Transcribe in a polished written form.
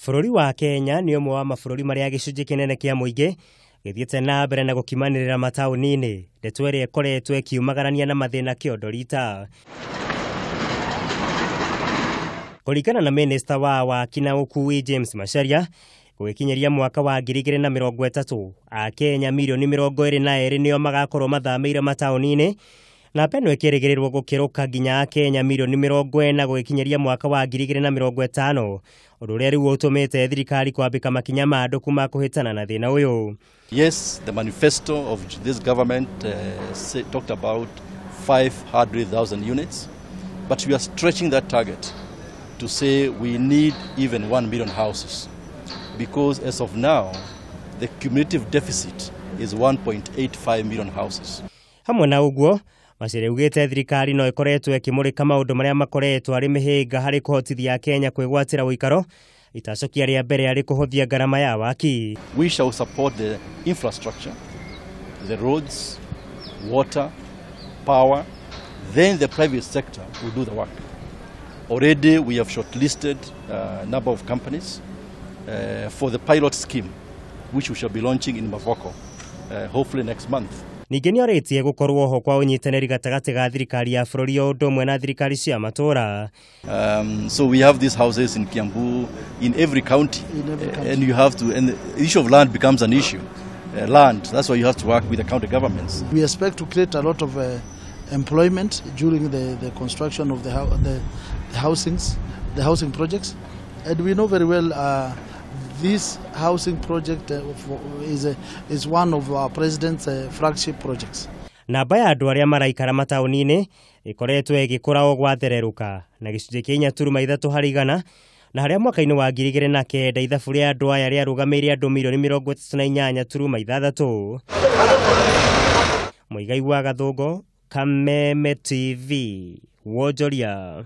Bũrũri wa Kenya nĩ ũmwe wa mabũrũri marĩa gĩcunjĩ kĩnene kĩa mũingĩ gĩthiĩte na mbere na gũkimanĩrĩra mataũni-inĩ, ndeto ĩrĩa ĩkoretwo ĩkiumagarania na mathĩna kĩondo rita. Kũringana na minista wa waki na ũkui James Macharia, gũgĩkinyĩria mwaka wa 2030 Akenya mirioni 22 nĩo magakorwo mathamĩire mataũni-inĩ, na ĩno ĩkĩrĩgĩrĩrwo gũkĩrũka nginya Akenya mirioni 40 gũgĩkinyĩria mwaka wa 2050, ũndũ ũrĩa rĩu ũtũmĩte thirikari kwambĩka makinya mandũku ma kũhĩtana na thĩna ũyũ. Yes, the manifesto of this government talked about 500,000 units, but we are stretching that target to say we need even 1 million houses, because as of now, the cumulative deficit is 1.85 million houses. Hamwe na ũguo, Macharia augĩte thirikari no ĩkoretwo ĩkĩmũrĩka maũndũ marĩa makoretwo arĩ mĩhĩnga harĩ kũhotithia Kenya kwĩgwatĩra ũikaro, itacokia rĩa mbere arĩ kũhũthia ngarama ya waki. We shall support the infrastructure, the roads, water, power, then the private sector will do the work. Already we have shortlisted a number of companies for the pilot scheme, which we shall be launching in Mavoko, hopefully next month. Ningĩ nĩorĩtie gũkorwo ho kwa ũnyitanĩri gatagatĩ ga thirikari ya bũrũri o ũndũ ũmwe na thirikari cia matũũra. So we have these houses in Kiambu, in every county, and you have to, and the issue of land becomes an issue. Land, that's why you have to work with the county governments. We expect to create a lot of employment during the construction of the housings, the housing projects, and we know very well this housing project is one of our president's flagship projects. Namba ya andũ arĩa maraikara mataũni-inĩ ĩkoretwo ĩgĩkũra o gwathererũka na gĩcunjĩ kĩa 4.3 harĩ igana, na harĩa mwaka-inĩ wa 2009 ithabu rĩa andũ aya rĩarũgamĩire andũ mirioni 38.6. Mũigai wa Gathũngũ, Kameme TV, Wonjoria.